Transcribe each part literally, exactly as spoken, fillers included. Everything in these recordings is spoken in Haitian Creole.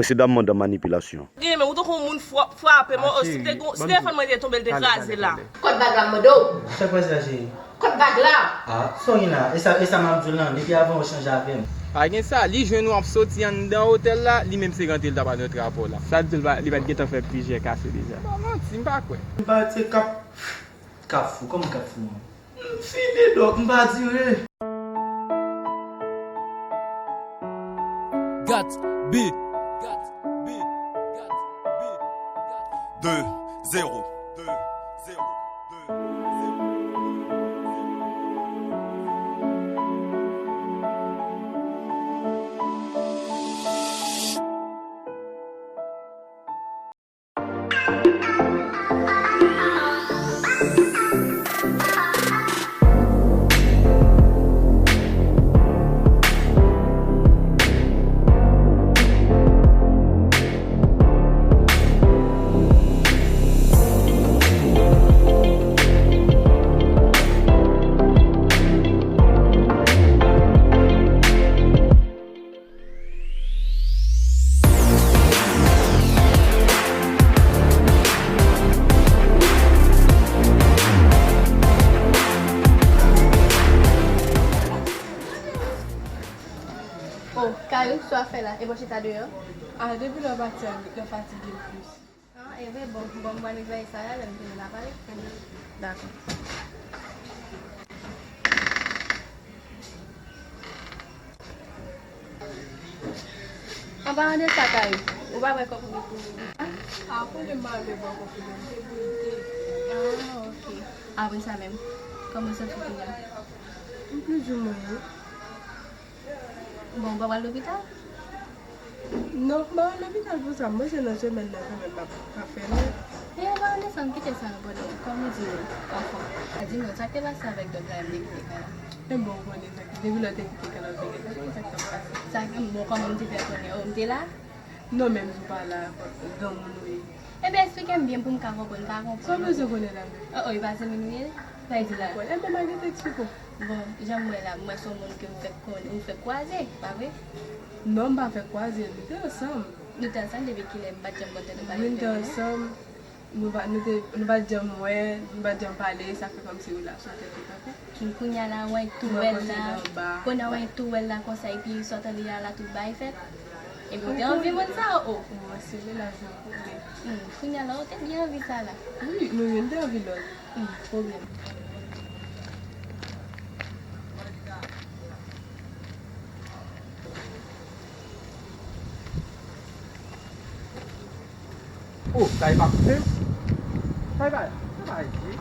précédemment dans Manipulation. Gen men, ou tankou yon moun fra- frape m, oh, si te gon- si telefòn mwen te tonbe, l te kraze la. Kot bag la, m mande w? Sa k pase la, cheri? Kot bag la? Ah, sa w gen la? E sa, e sa m ap di w lan, depi avan w chanje avè m. Pa gen sa, li jwenn ou ap soti anndan otèl la, li menm se rantre l t ap al nan trapò la. Sa l di l pa- li pa t gentan fè plizyè kase deja. Pa manti, m pa kwè. M pa te kap- Kafou, kòman Kafou an? M fini dòk, m pa dire. Gat B. Gat B. Gat B. Gat B. Deux zéro. Deux zéro. Deux zéro. Oh, Kayou, sa w ap fè la? E bò chita deyò? Ah, depi lè w pati a, lè w fatige m plis. Ah, e vre, bon, bon, m pral netwaye sal la, lè m fini n a pale. Dakò. An palan de sa, Kayou, ou pa bwè kòk ou pou ou? Ah, konnen m pa vle bwè kòk ou, men m te bwè de. Ah, ok. Apre sa menm, kòman w santi w kounye a? M plizoumwen wi. Bon, ou pa pral lopital? Non, m pa pral lopital pou sa. M panse nan semèn nan kanmenm m ap, m ap fè l. E an palan de sa, m kite sa nan bò de ou. Kòm ou di ou anfòm. A, di mwen, sa k te pase avèk dòk la, m te kite kay la? E bon, ou konnen sa k, depi lè w te kite kay la, ou te gentan konnen sa k t ap pase. Sa, bon, kòman m te fè konnen? Oh, m te la? Non, menm si w pa la, granmoun ou ye. Ebyen, eksplike m byen pou m ka konprann, m pa konprann. Sa w bezwen konnen la menm? Oh, oh, e pa zanmi nou ye? Sa w di la? Ebyen, m a gentan eksplike w. Bon, jan m wè la, m wè se yon moun ke m fèk konnen, m fèk kwaze, pa vre? Non, m pa fèk kwaze l, nou te ansanm. Nou te ansanm depi kilè? M pa t janm konn tande pale de nou. Wi, nou te ansanm. Nou pa, nou te, nou pa t janm wè, nou pa t janm pale, sa fè kòmsi relasyon te fèt anfen. Kounye a la, w tou wè l la. Kounye a w tou wè l la konsa, epi sa w tande a la tout bagay fèt. Epi w te anvi moun sa, oh. Mwen se relasyon pou mwen. Hmm, kounye a la, w te byen anvi sa la. Wi, nou youn te anvi lòt. Hmm, pwoblèm. Oh, sa e pa kouzen? Sa e pa, sa e pa Aije?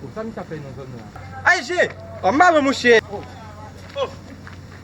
Oh, sa misye ap fè nan zòn nan? Aije! Oh, m pa wè mouche. Oh, oh,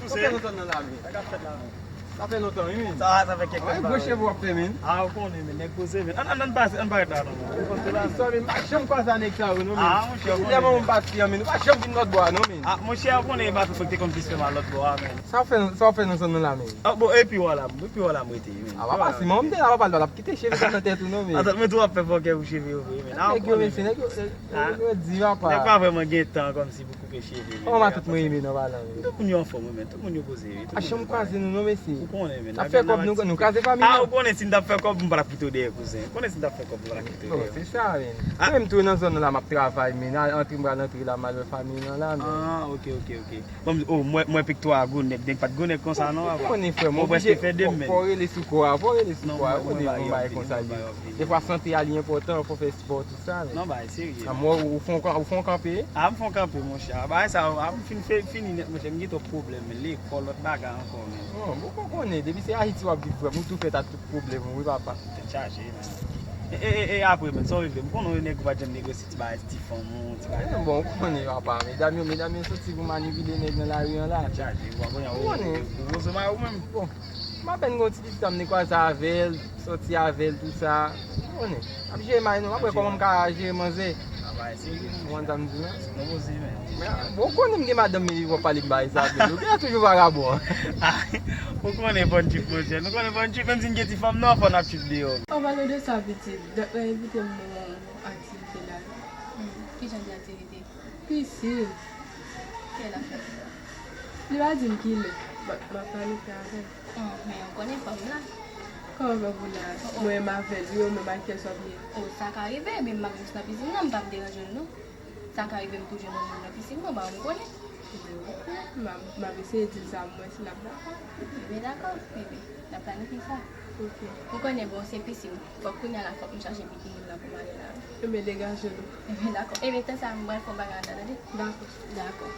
kouzen. Sa fè nan zòn nan la, men? Sa k ap fèt la, men? Sa fè lontan, wi, men. Sa, sa fè kèk tan. Gwo cheve w ap fè, men. Ah, ou konnen, men, nèg poze, men. Ann, ann, ann pase, ann parèt la, non, non. Ann pase la, non. Sòl, men, m pa janm kwaze a nèg sa yo, non, men. Ah, monchè, ou konnen, men. Depi lè manman m pati an, men, nou pa janm vin lòt bò a, non, men. Ah, monchè, ou konnen, e pa tout moun ki te konn plis fè mal lòt bò a, men. Sa w fè, sa w fè nan zòn nan la, men? Ah, bon, e pi w a la, e pi w a la m rete, men. Ah, papa, si manman m te la, papa, l pa t ap kite cheve sa nan tèt ou, non, men. Atann, mwen tou ap fè fòkè pou cheve yo, men. Ah, ou konnen, men. Nèg yo, mesye, nèg yo, nèg yo di, papa. Nèg pa vrèman gen tan kòmsi pou koupe cheve, men. Kòman matant mwen ye, men, nan palan, men? Tout moun yo anfòm, men. Tout moun yo poze, men. A, janm kwaze nou, non, mesye. Ou konnen, men. N ap fè kòb, nou, nou kraze fanmi an. Ah, ou konnen si n t ap fè kòb, m pa t ap kite w dèyè, kouzen. Ou konnen si n t ap fè kòb, m pa t ap kite w dèyè. Bon, se sa, men. Ah. Mwen menm tou nan zòn nan la, m ap travay, men. Antre, m pral antre la, m al wè fanmi an la, men. Ah, ok, ok, ok. Bon, oh, mwen, mwen pik twa gwo nèg, nèg pa t gwo nèg konsa, non, papa. Ou konnen, frè m, mwen oblije fè de men. Fò w rele sou kò a, fò w rele sou kò a, ou konnen yon bagay konsa li ye. Defwa, sante a li enpòtan, fò w fè spò, tout sa, men. Non, bagay serye. A, mwen, ou fè yon, ou fè yon kanpe? A, m fè yon kanpe, monchè. A, bagay sa, a, m fin fè, fini nèt, monchè. M gen twòp pwoblèm, men lekòl, lòt bagay ankò, men. Non, bon, ou konnen, depi se Ayiti w ap viv, frè m, ou tou fèt ak tout pwoblèm ou, wi, papa. Tèt chaje, men. E, e, e, e apre, men, sa w rive? M konnen yon nèg ou pa t janm negosye ti bagay, ti fanm ou, ti bagay. Bon, ou konnen, papa, medam yo, medam yo soti pou manipile nèg nan lari an la. Tèt chaje, ou pa konnen, ou, ou, ou, ou, ou, ou menm. Bon. M apèn gen yon ti pitit an m te kwaze avè l, soti avè l, tout sa. Ou konnen. M ap jere mari nou, m ap wè kòman m ka jere manzè. Ou konprann sa m di la? Men, bon, ou konnen m gen madanm, men w ap pale m bagay sa, men ou genlè toujou vagabon. Ou konnen fò n trip, monchè. Nou konnen fò n trip, menm si n gen ti fanm nan, fò n ap trip deyò. An palan de sa, pitit, dòk la envite m nan yon aktivite la. Hmm, ki jan de aktivite? Pisin. Kilè l ap fèt? Li pa di m kilè, but m ap planifye avè l. Hmm, men ou konnen fanm la. Kòman pou la? Mwen m avè l, wi, ou menm ak kiyès w ap ye? O, sa ka rive, ebyen m ap jis nan pisin nan, m p ap deranje l non. Sa ka rive m tou jwenn yon moun nan pisin nan, ba m konnen. Ebyen, oke, m ap, m ap eseye di l sa, m wè si l ap dakò. Ebyen, dakò, ebyen, n ap planifye sa. Oke. Ou konnen, bon, se pisin. Fòk kounye a la, fòk m chache pikin moun nan pou m ale la. Ebyen, degaje nou. Ebyen, dakò. Ebyen, tan sa, m pral fè yon bagay anndan, tande? Dakò. Dakò.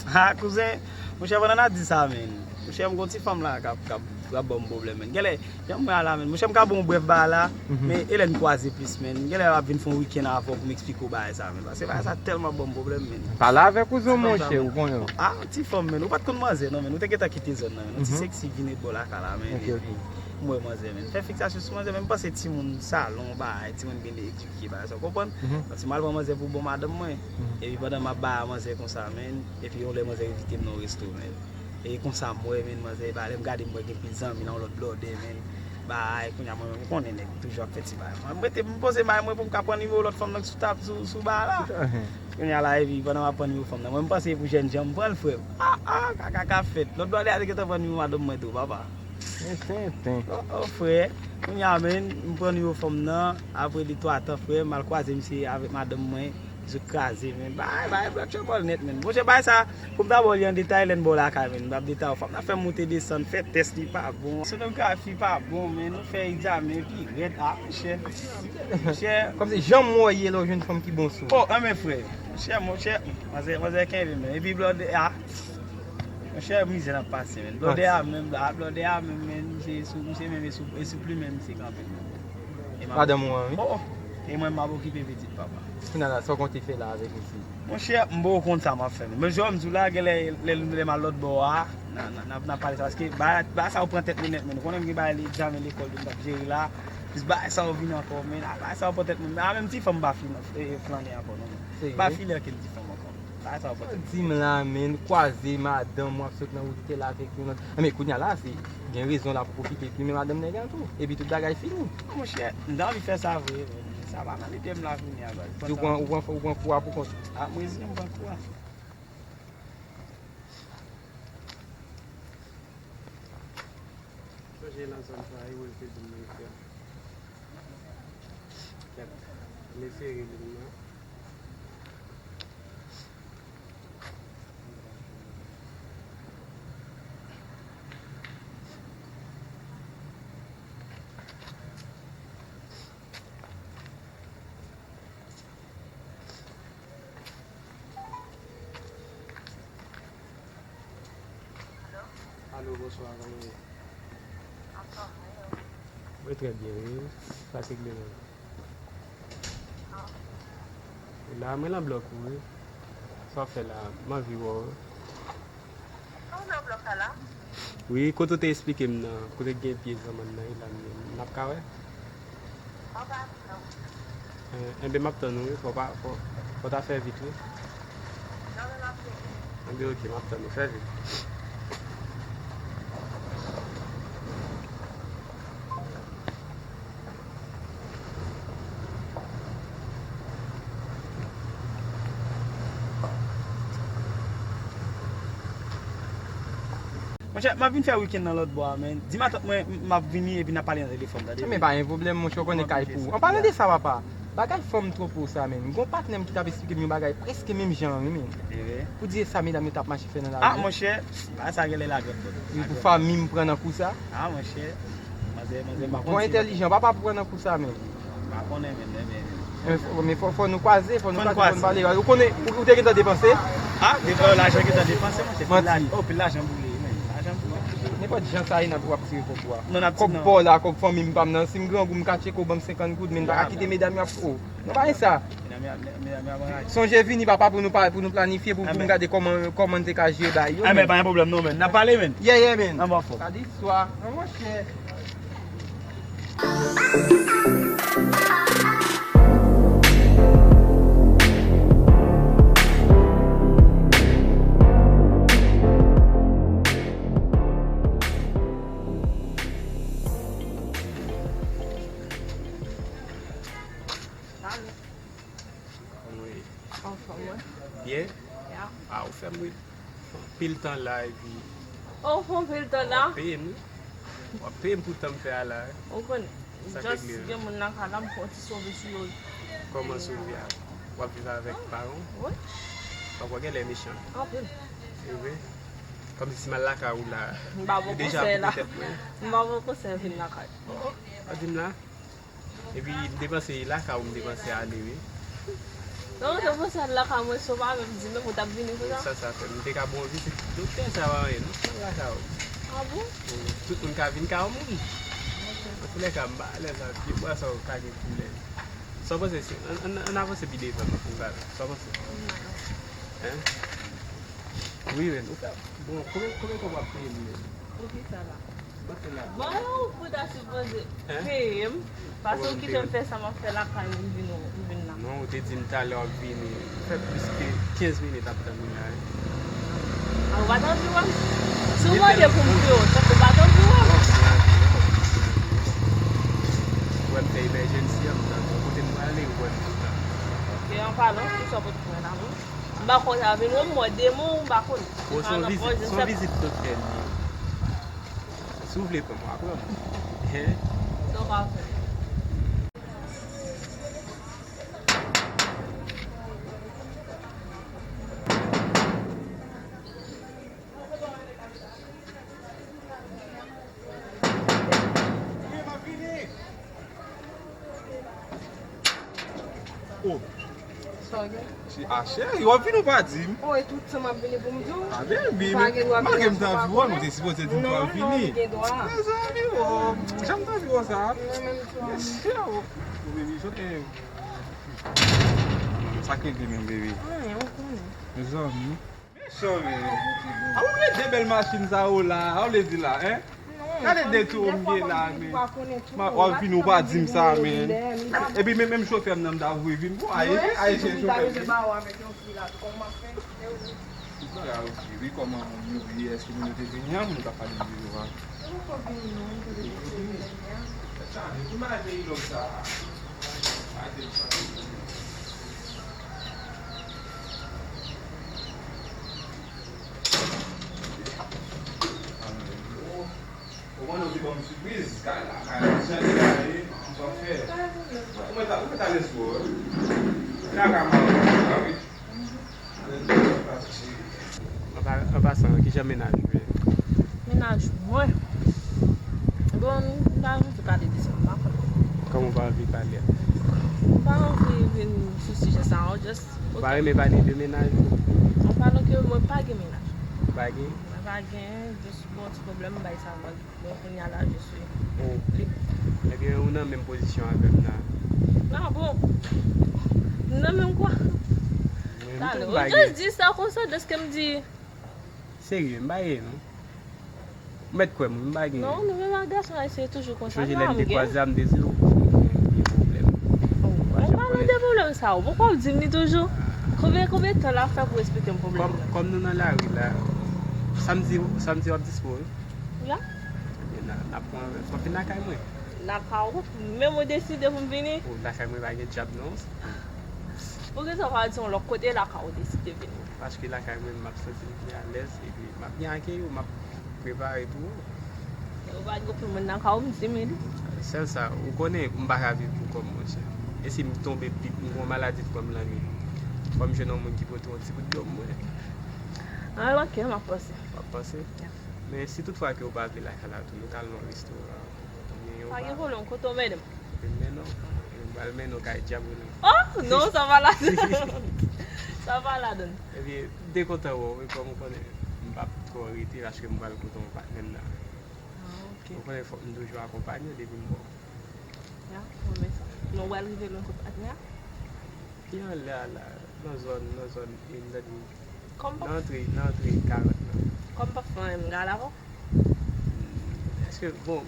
Ha, kouzen, monchè, pandan n ap di sa, menn. Monchè, m gon ti fanm la k ap, k ap, k ap ban m pwoblèm, menn. Genlè, jan mwen a la, menn. Monchè, m ka ba w brèf bagay la, men e lè n kwaze plis, menn. Genlè, m ap vin fè yon wikenn avè w pou m eksplike w bagay sa, menn. Paske bagay sa tèlman ban m pwoblèm, menn. Pale avè kouzen w, monchè, ou konnen. Ah, ti fanm, menn. Ou pa t konn manzè, non, menn. Ou te gentan kite zòn nan, menn. Yon ti seksi vin ret bò lakay la, menn. Epi, m wè manzè, menn. Fè fiksasyon sou manzè, menn. M panse timoun salon, bagay, timoun byen edike, bagay sa, w konprann? Donk, si m al pran manzè pou bon madanm mwen, epi pandan m ap bay manzè konsa, menn, epi yon lè manzè envite m nan yon resto, menn. E konsa m wè, menn, manzè, e pa lè m gade m wè gen pil zanmi nan yon lòt blòdè, menn. Bay, kounye a mwen menm, m konnen nèg toujou ap fè ti bay. Mwen, m rete, m poze may mwen pou m ka pran nimewo lòt fanm nan k sou tab, sou, sou ba la. Kounye a la, epi pandan m ap pran nimewo fanm nan, mwen, m panse e pou jèn jan, m pran l, frè m. Ah, ah, kaka k ap fèt. Lòt blòdè a te gentan pran nimewo madanm mwen tou, papa. Men tenten. Oh, oh, frè. Kounye a, menn, m pran nimewo fanm nan. Apre de twa tan, frè, m al kwaze misye avèk madanm mwen. Misye kraze, menn. Bay, bay, blòk chòpòl nèt, menn. Monchè, bay sa, pou m ta ba w li an detay, lè n ba w lakay, menn. M ap detay w. Fanm nan fè m moute desann, fè tès, li pa bon. Sonografi pa bon, menn. Nou fè egzamen, pi rèd. Ah, monchè. Monchè. Kòmsi jan m wè w ye lè w jwenn fanm ki bon sou. Oh, anben, frè. Monchè, monchè. Manzè, manzè kenbe, menn. Epi blòdè a. Monchè, mizè n ap pase, menn. Blòdè a menm, la, blòdè a menm, menn, misye sou, misye menm e sou, e sou plimen misye kanpe, menn. E m ap Madanm ou an, wi. Oh, oh. E mwen, m ap okipe pitit, papa. Kounye a la, sa w konte fè la avèk misye? Monchè, m poko konn sa m ap fè, menn. Men jan m di w la, genlè, lè, lè m al lòt bò a, n a, n a, n a, n a pale sa. Paske bagay, bagay sa yo pran tèt mwen nèt, menn. Ou konnen m gen bagay, egzamen lekòl tou m t ap jere la. Plis bagay sa yo vin ankò, menn. Ah, bagay sa yo pran tèt mwen. Ah, menm ti fanm m pa fin, eh, flannen ankò, non, menn. M pa file ankenn ti fanm ankò. Sa, sa w panse? Di m la, menn, kwaze madanm w ap sot nan wout tèl avèk yon lòt. Enben, kounye a la, se gen rezon la pou pwofite plimen madanm nèg la tou. Epi tout bagay fini. Monchè, m ta anvi fè sa vre, menn. Sa pa nan lide m la kounye a, baz. Ou pran, ou pran, ou pran kou a pou kont ou. Ah, mwen, si m pran kou a. Chanje nan zòn sa, e mwen ki di m nan fè. Kèt, mesye rele m nan. Alo, bonswa, kòman w ye? Mwen trè byen, wi. Sa se Clement. La, mwen nan blòk ou, wi. Sa w ap fè la? M anvi wè w, wi. Ou nan blòk la la? Wi, kote w te esplike m nan, kote k gen pye zanmann nan, e la m ye. N ap ka wè? Anba pye a, wi. Eh, enben, m ap tann ou, wi. Fò w pa, fò, fò w ta fè vit, wi. Non, non, m ap vini. Enben, oke, m ap tann ou. Fè vit. Monchè, m ap vin fè wikenn nan lòt bò a, men di matant mwen m, m ap vini epi n ap pale nan telefòn, tande? Men pa gen pwoblèm, monchè, w konnen kay pou ou. An palan de sa, papa, bagay fanm twonpe w sa, menn. M gon patnè m ki t ap esplike m yon bagay prèske menm jan an, wi, menn. Pou di e sa medam yo t ap mache fè nan lari. Ah, monchè, bagay sa genlè lagrann, tande. Wi, pou fanmi m pran nan kou sa. Ah, monchè. Manzè, manzè, m pa konn si entèlijan, papa pou pran nan kou sa, menn. M pa konnen, menn, men, men, men fò, men fò, fò nou kwaze, fò nou kwaze, fò nou pale. Ou konnen, ou, ou te gentan depanse? Ah, depan, lajan gentan depanse, monchè. Pil lajan, oh, pil lajan boule, menn. Lajan boule. Nenpòt jan sa ye, n ap, w ap tire kòb ou a. Non, n ap tire, non. Kòb pa w la, kòb fanmi m pa m nan. Si m grangou, m kache kòb, ban m senkant goud, menn, pa ka kite medam yo ap, oh. Non, pa gen sa. Sonje vini, papa, pou nou pa, pou nou planifye, pou, pou m gade kòman, kòman n te ka jere bagay yo, menn. Enben, pa gen pwoblèm, non, menn. N ap pale, menn. Yeah, yeah, menn. Anba fò. Gade istwa. Non, monchè. Alo. Kòman w ye? Anfòm, wi. Byen? Ya. Ah, ou fè m ri. Anpil tan la, epi. Oh, anpil tan la? Ou peye m, wi. W ap peye m pou tan m fè a la. Ou konnen, just gen moun lakay la, m fè yon ti sove sou yo. Kòman sove a? W ap viv avèk paran w? Wi. Papa w genlè mechan. Anpil. E vre? Kòmsi si m al lakay ou la, yo deja koupe tèt mwen. M pa pran konsèy la. M pa pran konsèy vin lakay. Oh, oh. W ap di m la? Epi m te panse e lakay ou m te panse ale wi. Non, ou te panse al lakay mwen, si w pa menm di menm ou t ap vini konsa? Sa, sa fè m te ka ba w vizit doktè, sa pa anyen non, al lakay ou. A bon? Wi, tout moun ka vin kay yon moun. Antoulèka, m pa alèz ak pye bwa sa yo ka gen koulè. Sa w panse si, ann, ann, ann avanse pi devan non, pou m pale. Sa w panse? Hein? Wi, men, ou ka, bon, konbyen, konbyen tan w ap peye m menm? Pou kisa la? Mwen menm ou ta sipoze peye m, paske ou kite m fè sa m ap fè lakay ou, m vin, m vin la. Non, ou te di m talè w ap vini. Ou fè plis ke kenz minit ap tann ou la wi. A, ou pa t anvi wè m? Si w mande pou m peye w, tankou ou pa t anvi wè m? Ou wè m fè emergency an, m tankou kote m prale, ou wè m tout la. Ok, an palan, kisa w pot mwen la menm? M pa konn sa vin wè m, mwen demen, m pa konn. Bon, se yon vizit, se yon vizit doktè li ye. Si w vle pran m, w a pran m. Hein? Sa w ka fè? Oh. Sa w gen? A cheri, w ap vini ou pa di m? Oh, e tout tan m ap vini pou m di w? A baby, malgre m ta anvi wè w, nou te sipoze di m pou w ap vini. Non, non, m gen dwa. Mezanmi, oh, jan m ta anvi wè w sa. Mwen menm tou. Mesye, oh, baby, jan te. Sa k regle menm, baby? Anyen, ou konnen. Mezanmi. Mechan, men. A, ou vle de bèl machin sa yo la, a, ou vle di la, hein? Gade de tou m gen la, men. W ap vin ou pa di m sa, men. Epi men, menm chofè m nan m ta voye vin. Bon, Ayisyen, Ayisyen chofè m. Tout bagay oke, wi, kòman moun yo ye, èske moun yo te vini an, moun yo t ap pale de yo a? Yo poko vini non, yo te vini sou vini an. Sa, ki maladi lòk sa? Maladi sa. Ou konnen w te ban m sipriz, kay la, kay la, jan li la ye, m pa fè. Ou mèt, ou mèt alèz twò, wi. Kaka m ap fè, wi. An pa-, an pasan, kijan mennaj ou ye? Mennaj mwen? Bon, m pa anvi pale de sa, m pa konn. Kòman w pa anvi pale a? M pa anvi vin sou sijè sa a, just, ok. Ou pa renmen pale de mennaj ou? An palan ke mwen pa gen mennaj. Ou pa gen? Mwen pa gen, just bon ti pwoblèm, m bay sa vag. Bon, kounye a la, je suis libre. Ebyen, ou nan menm pozisyon avè m la. Ah bon? M nan menm kwa? Talè, ou just di sa konsa, dèske m di. Serye, m pa ye, non. Ou mèt kwè m, m pa gen. Non, nou menm ak gason ayisyen toujou konsa. Chonje lè n te kwaze a, m te di w, gen pwoblèm. Mwen pa nan de pwoblèm sa, ou poko ap di m li toujou. Konbyen, konbyen tan l ap fè pou esplike m pwoblèm nan? Kòm nou nan lari la, samdi, samdi w ap dispo, wi? Ya. Ebyen, n a, n ap pran, w ap vin lakay mwen. Lakay ou? Menm ou deside pou m vini? O, lakay mwen pa gen djab non. Poukisa w pa di yon lòt kote lakay ou deside vini? Paske lakay mwen, m ap santi m pi alèz, epi m ap byen akeyi w, m ap prepare pou ou. Ou pa gen okenn moun lakay ou, m di m li. Sèl sa, ou konnen, m pa ka viv pou kò m, monchè. E si m tonbe pit, m gen yon maladi k pran m lannuit, fò m jwenn yon moun ki pote yon ti bout dòm mwen. Ah, ok, m ap panse. W ap panse? Ya. Men si toutfwa ke ou pa vle lakay la tou, nou ka al nan yon restoran. Pa gen pwoblèm, kote w mennen m? M mennen w, m pral mennen w kay djab ou non. Oh, non, sa pa ladan. Sa pa ladan. Ebyen, m te kontan wè w, wi, kòm ou konnen, m p ap twò rete paske m pral kote yon patnè m nan. Ah, ok. Ou konnen fòk m toujou akonpanye w depi m wè w. Ya, m renmen sa. Men w pral rive lwen kot patnè a? Li anlè a la, nan zòn, nan zòn, e, m ta di, nan antre, nan antre karant lan. Kòm m p ap fè anyen, m ka al avè w? Èske, bon,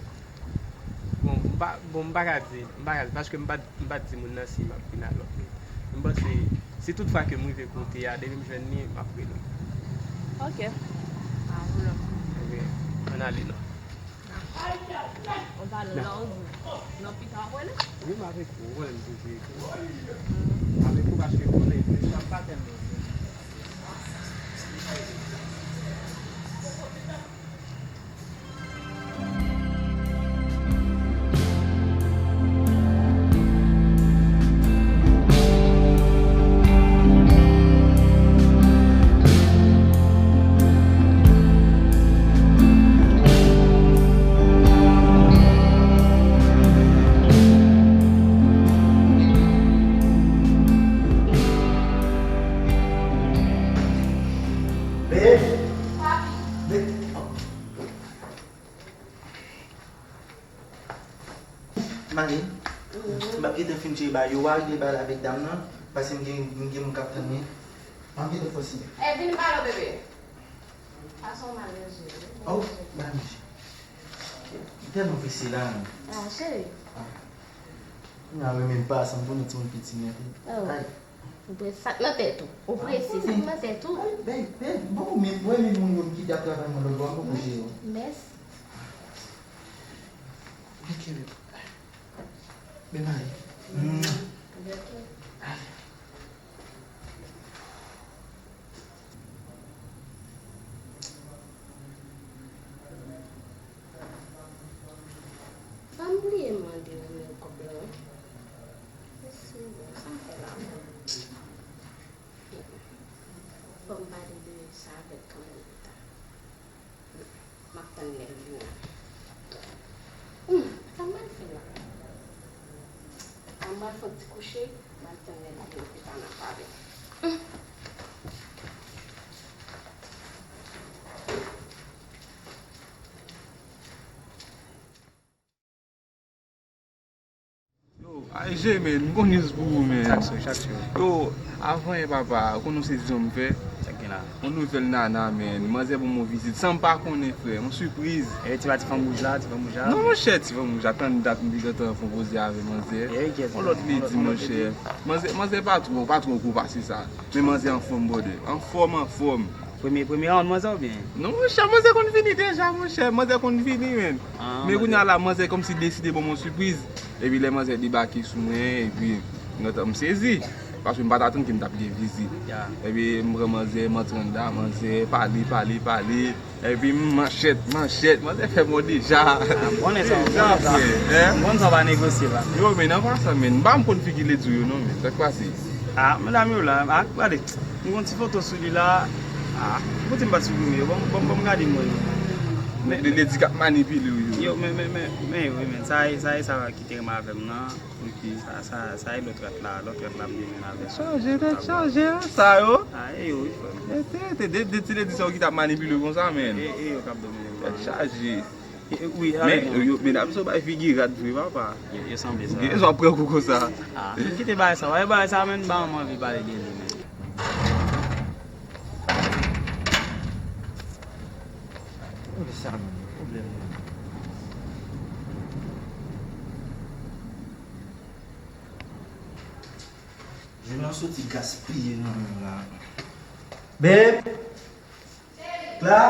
bon, m pa, bon, m pa ka di, m pa ka di, paske m pa, m pa di moun nan si m ap vin alò. M panse, si toutfwa ke m rive kote a, depi m jwenn li, m ap rele w. Ok. Pa pwoblèm. Ok, ann ale non. Ou pale la, ou di, nan pita w ap rele? Wi, m avèk ou, ou konnen m toujou avèk ou. M avèk ou paske ou konnen, m pa tèlman. M ap gentan fin tcheke bagay yo, w a regle bagay la avèk dam nan, paske m gen, m gen moun k ap tann mwen. M ap gentan fè siy. Ey, vin ba non, bebe. Fason w mal ranje, wi. Oh, bagay manje. M tèlman prese la, menm. Ah, cheri. Ah. Kounya, mwen menm pa sanm pou nou timoun piti nèt, wi. Oh. Ay. Ou prese sa k nan tèt ou. Ou prese sa k nan tèt ou. Ay, bèl, bèl. Bon, men mwen menm moun yo ki t ap travay mwen lòt bò, mwen poko jere yo. Mès. Ok, bèl. Bèl mari. Ay. Sa m bliye mande w menm kòb la, wi. Mèsi, bon, sa m fè la menm? Fò m pale de sa avèk Carmelita. M ap tann lè l vini an. Hmm, sa m pral fè la? Sa m pral fè yon ti kouche, m pral tann lè l vini, pou ta nan pale. Hmm. Yo, Aije, men, m gon news pou ou, men. Chak jou, chak jou. Yo, avan yè, papa, ou konn yon sezi m fè? Sa k gen la? Yon nouvèl nana, men. Manzè ban m yon vizit, san m pa konnen, frè. Yon sipriz. E ti pa ti fanm wouj la, ti fanm wouj la? Non, monchè, ti fanm wouj la. Tann dat m te gentan fè yon koze avè manzè. E, kiyès? Yon lòt ledi, monchè. Manzè, manzè pa twò, pa twò gwo pase sa. Men manzè anfòm, brother. Anfòm, anfòm. Premye, premye rann manzè oubyen? Non, monchè, manzè konn vini deja, monchè. Manzè konn vini, men. Ah, men kounye a la, manzè kòmsi deside ban m yon sipriz. Epi lè manzè debake sou mwen, epi, gentan m sezi. Paske m pa t atann ke m t ap gen vizit. Ya. Epi m pran manzè, m antre anndan, manzè pale, pale, pale. Epi m manchèt, manchèt, manzè fè m deja. Ah, m konnen sa, m konnen sa. Deja, frè, en? M konn sa w pa negosye, pa. Yo, men nan pa sa, men. M pa konn figi ledi yo, non, men. Sa k pase? Ah, medam yo la, ah, gade. M gon ti foto sou li la. Ah, kote m pa siprime yo? Ban m, ban m, ban m gade m wè yo. Men, men, ledi k ap manipile w yo. Yo, men, men, men, men, wi, men, sa e, sa e sa ki te renmen avè m nan. Ok. Sa, sa, sa e lòt rat la, lòt rat la m te renmen avè l. Chaje, tèt chaje, sa yo. Ah, e yo, wi, frè m. E te, te, de, de ti ledi sa yo ki t ap manipile w konsa, men. E, e yo k ap domine m. Tèt chaje. E, wi, men, yo, medam sa yo bay figi rat vre, papa. Yo, yo sanble sa. Gen rezon ap pran kou konsa. Ah, kite bagay sa. Wè bagay sa, men, m pa anvi pale de li, men. Tande sa, men, pwoblèm nan. Jounen an soti gaspiye nan men m la. Babe! Kla?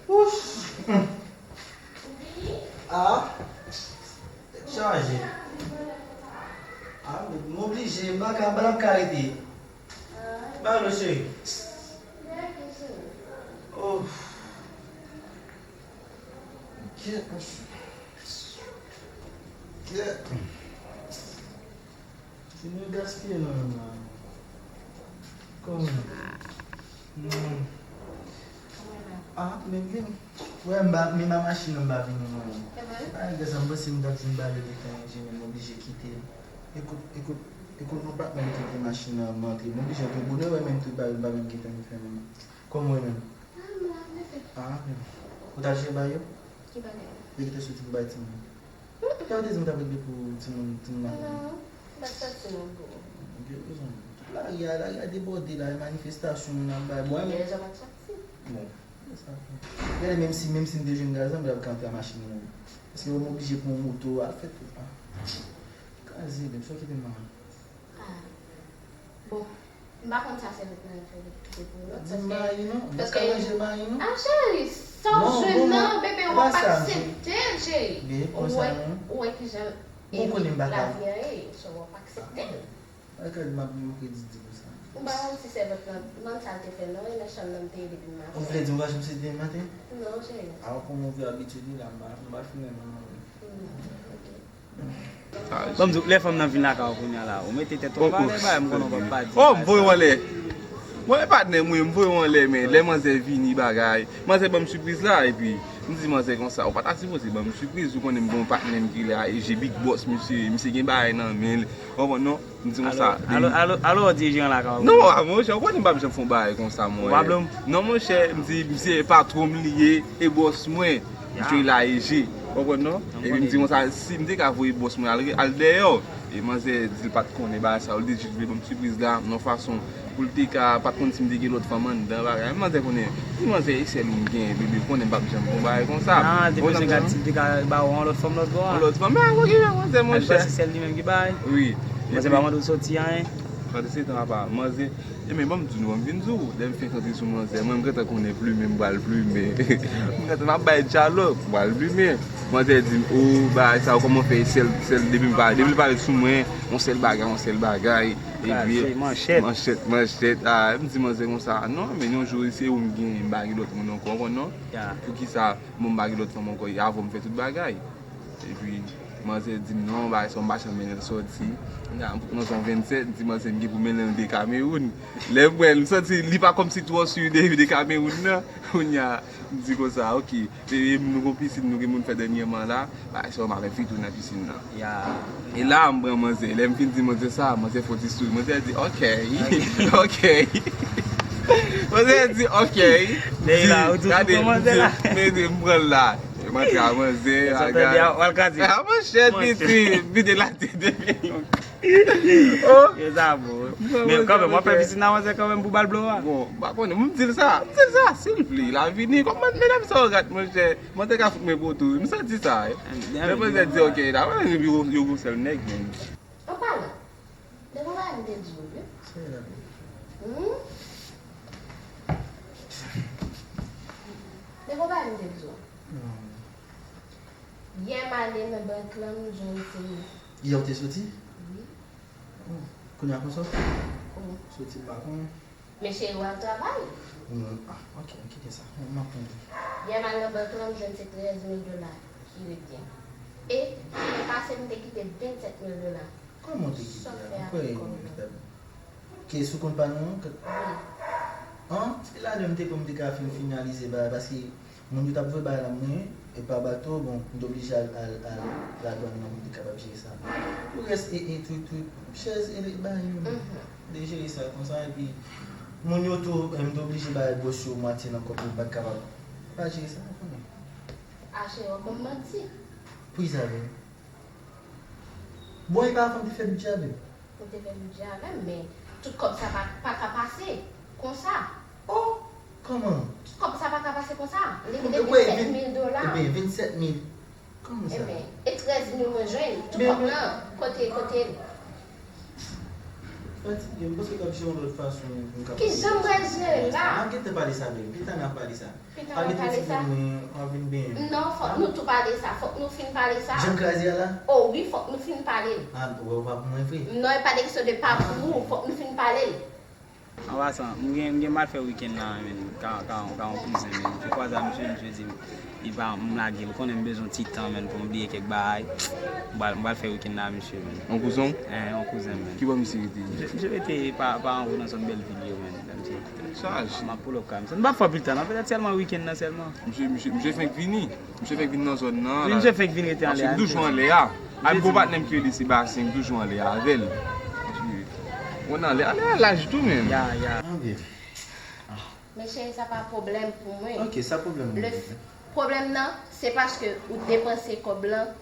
Wouch! Hmm. Ah! Tèt chaje. Ah, m oblije, m pa ka, m pa t ap ka rete. Ba yo, cheri. Oh. Kèt. Kèt. Jounen gaspiye nan men m la. Kòman? Non. Ah, men vin. Wè, m pa, men ma machin nan m pa vini, non. Bagay sa, m panse m t ap fin ba yo gentan enjenyè, m oblije kite. Ekout, ekout, ekout, nou pa menm kite machin nan antre. M oblije antre bonè, wè, menm tout bagay, m pa menm gentan fè menm. Kòman w ye menm? Ah, men. Ou t al jere bagay yo? Ki bagay? Yo ki te soti pou bay timoun. Sa w te di m t ap regle pou timoun, timoun la? Non, m pa t soti non pou ou. Gen rezon. Tout lari a, lari a debòde la, e manifestasyon moun ap bay. Bon, gen rezon pa t soti. Bon, se sa. Gade, menm si, menm si m te jwenn gaz la, m t ap ka antre a machin nan. Paske yo m oblije pran yon moto, al fè tout. Ah. Kraze, menm si w kite m la. Ah. Bon, m pa konn sa sèvant nan fè kite pou nou, paske, paske, ah, cheri, sa w jwenn nan, bebe, w ap aksepte l, cheri. Ou wè, ou wè kijan lavi a ye, so w ap aksepte l. Ou pa konn si sèvant nan, nan sa l te fè, non, e nan chanm nan m te ye depi maten. Ou vle di m pa janm sezi depi maten? Non, cheri. A, kòman w vle abitye li la, m pa, m pa fin renmen non. Hmm, ok. Bon, m di w, lè fanm nan vin lakay ou kounye a la, ou mete tèt ou anba, lè bagay m konnen w p ap pa di. Oh, m voye w anlè. Mwen, e patnè m, wi, m voye w anlè, men lè manzè vini, bagay. Manzè ban m sipriz la, epi m di manzè konsa, ou pa ta sipoze ban m sipriz, ou konnen m gen yon patnè m ki la, e je big boss, misye, misye gen bagay nan men l. Ou konprann, non? M di konsa. Alò, alò, alò, alò, w di jeran lakay ou. Non, a, monchè, ou konnen m p ap janm fè yon bagay konsa, mwen. Ou pa blo m? Non, monchè, m di, misye patwon m li ye, e bòs mwen. Misye la e je. Konprann non? Epi m di konsa, si m te ka voye bòs mwen al, al dèyè, e manzè di l pa t konnen bagay sa yo, li te jis vle ban m sipriz la, nan fason pou l te ka, pa t konn si m te gen lòt fanm anndan, bagay. Manzè konnen, si manzè e sèl ou m gen, bebe, konnen m p ap janm fè yon bagay konsa. Ah, te bezwen gad si l te ka ba ou yon lòt fanm lòt bò a. Yon lòt fanm, men a, ok, manzè, monchè. Pase sèl li menm ki bay. Wi. Manzè pa mande w soti anyen. Pandan se tan apa, manzè, e men ban m di nou, ban m vin di w, lè m fenk antre sou manzè, mwen m gentan konnen plimen m pral plimen. M gentan m ap bay dyalòg, m pral plimen. Manzè di m, o, bagay sa yo, kòman fè sèl, sèl, depi m pa, depi l parèt sou mwen, yon sèl bagay, yon sèl bagay. Epi, manchèt, manchèt, manchèt. Ah, m di manzè konsa, non, men yon jou, se ou m gen, m pa gen lòt moun ankò, konprann non? Poukisa, bon, m pa gen lòt fanm ankò, e avè w m fè tout bagay. Epi, manzè di m, non, bagay sa, m pa janm mennen l sòti. Nan, nan zon vennsèt, m di manzè, m gen pou mennen l de Kamewoun. Lè m wè l, m santi li pa kòmsi twò si de, de Kamewoun nan. Kounye a, m di konsa, ok. E, e, nou gon pisin, nou gen moun fè dènyèman la. Bagay sa, m avè fi tou nan pisin nan. E la, m pran manzè. Lè m fin di manzè sa, manzè fè yon ti souri. Manzè di, ok, ok. Manzè di, ok. Gade, m di, men m pran l la. E m antre a manzè, bagay. A, manchèt, piti, vide latè de. Oh. Yo sa bon. Men kanmenm, w ap fè pisin nan manzè kanmenm pou bal blo a. Bon, m pa konnen, m di l sa, m di l sa, si l vle, l a vini. Kòman medam sa yo rat, monchè? Manzè ka fout mwen poto, m santi sa, wi. Men manzè di, ok, la, yo, yo, yo gon sèl nèg, men. An palan, de konba m te di w, wi. Hmm? De konba m te di w. Yè m ale nan bank lan, m jwenn se. Yè w te soti? Wi. Oh, kounye a konsa? Oh. Soti m pa konnen. Men cheri, w al travay? Non, ah, ok, m kite sa. M ap tande. Yè m al nan bank lan, m jwenn se trèz mil dola ki rete. E, semèn pase, m te kite vennsèt mil dola. Kòman w te kite a? Mwen kwè, ke sou kont pa nou an? Wi. An, se la menm te pou m te ka fin finalize bagay, paske moun yo t ap voye bagay la mwen, e pa bato, bon, m te oblije al, al, al ladwann nan pou m te kapab jere sa. Pou rès, e, e, tout, tout, chèz, e, bagay yo, m te jere sa konsa, epi moun yo tou, e, m te oblije bay bòs yo mwatye nan kòb yo, m pa t kapab pa jere sa, w konnen. Ache, w ap ban m manti. Pou ki sa vre? Bon, e pa avan m te fè bidjè avè m? Ou te fè bidjè avè m, men tout kòb sa pa, pa ka pase konsa. Oh, kòman? Tout kòb sa pa ka pase konsa. Li te vennsèt mil dola. Ebyen, vennsèt mil. Kòman sa? Ebyen, e trèz mil mwen jwenn. Tout kòb lan, kote, kote l? Fatige, m panse w t ap jere yon lòt fason pou m kapab. Kijan m pral jere la? M ap gentan pale sa menm. Gentan n ap pale sa. Pita w ap pale sa? Non, fòk nou tou pale sa. Fòk nou fin pale sa. Jan kraze a la? O wi, fòk nou fin pale l. Ah, ou wè ou pa pou mwen vre? Non, e pa de kesyon de pa pou ou. Fòk nou fin pale l. An pasan, m gen, m gen m al fè wikenn la, menn. Ka, ka, ka yon kouzen, menn. M fè kwaze a misye, misye di m, li pa, m lage l. Ou konnen m bezwen ti tan, menn, pou m bliye kèk bagay. M pral, m pral fè wikenn la, misye, menn. Yon kouzen w? Eh, yon kouzen, menn. Ki bò misye rete? Misye, misye rete pa, pa anwo nan zòn Bèlvil yo, menn. Misye. Chaj. M ap pull up kay misye. Nou p ap fè anpil tan non, petèt sèlman wikenn nan sèlman. Misye, misye, misye fenk vini. Misye fenk vin nan zòn nan. Wi, la. Misye fenk vin rete anlè a. M toujou anlè a. Ay, m gon patnè m ki rele Sebastien, m toujou anlè a avè l. Misye, mwen anlè, anlè a laj tou menm. Ya, ya. Ah, byen. Men cheri, sa pa pwoblèm pou mwen. Ok, sa pwoblèm ou? Le f-, pwoblèm nan, se paske ou depanse kòb lan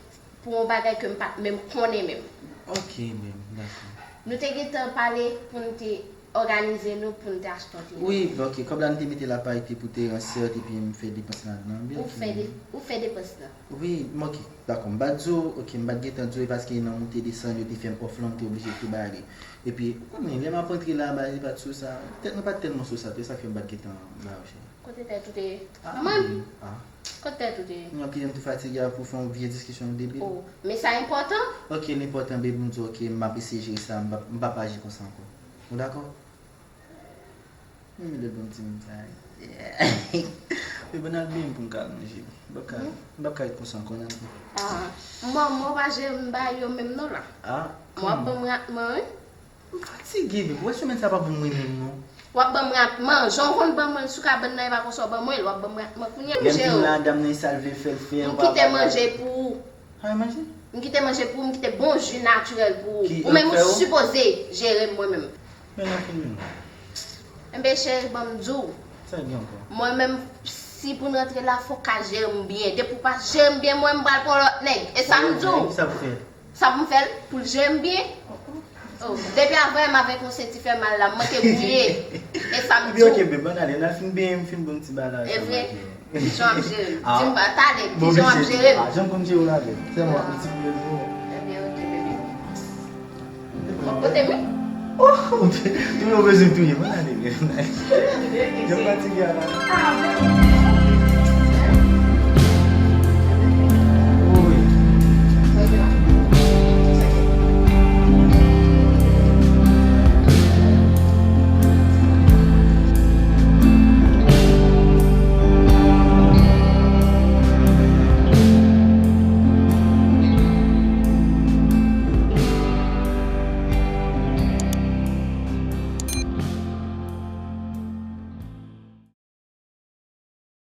pou yon bagay ke m pa t menm konnen menm. Ok, menm, dakò. Nou te gentan pale pou n te òganize nou pou n te achte yon tele. Wi, ok, kòb la m te mete l apa epi pou te ansèt epi m fè depans ladan l, byen. Ou fè de-, ou fè depans lan. Wi, m, ok, dakò, m pa t di w, ok, m pa t gentan di w, e paske nan moute desann yo te fè m òf lan, m te oblije tou bay li. Epi, ou konnen, lè m ap antre la, bagay pa t sou sa, tèt mwen pa t tèlman sou sa tou, e sa k fè m pa t gentan ba w chè. Kote tèt ou te ye? Ah, man! Ah. Kote tèt ou te ye? Non, kite m tou fatige a pou fè yon vye diskisyon debil. Oh, men sa enpòtan? Ok, l enpòtan, baby, m di w, ok, m ap eseye jere sa, m p ap, m p ap aji konsa ankò. Ou dakò? Men lè bon ti moun sa. Baby, n al benyen pou m ka al manje. M p ap ka, m p ap ka ret konsa ankò, n al. Ah, manman w pa jere m ba yo menm non la. Ah, kòman? W ap ban m ratman, wi. M fatige, baby. Ou wè semèn sa pa bon mwen menm, non. W ap ban m ratman. Jan w konn ban mwen l sou kabann nan, e pa konsa w ban mwen l. W ap ban m ratman kounye a. Lè m vin la, dam nan, e sa l vle fè, l fè. M kite manje pou ou. Sa w manje? M kite manje pou ou, m kite bon ji natirèl pou ou. Ou menm ou sipoze jere m mwen menm. Men nan fin menm. Enben, cheri, ban m di w. Sa gen ankò? Mwen menm, Si pou n rantre la, fò w ka jere m byen. Depi w pa jere m byen, mwen, m pral pran lòt nèg. E sa m di w. Sa pou fè? Sa pou m fè l? Pou l jere m byen? Oh, depi avan m avèk yon senti fè mal la, m manke gouye. E sa m di Ebyen, ok, w. Beb, ann ale, n al fin benyen, m fin bon ti bagay. E vre? Kijan w ap jere m? Ah. Di m pa, talè, Bon, kijan w ap mesye, jere m? Ah, jan m konn jere w la, Beb. Sèlman yon ti pwezi. Ebyen, ok, bebe. W ap pote m wi? Oh, touye w bezwen touye, m ann ale, Beb. Jan m fatige a la.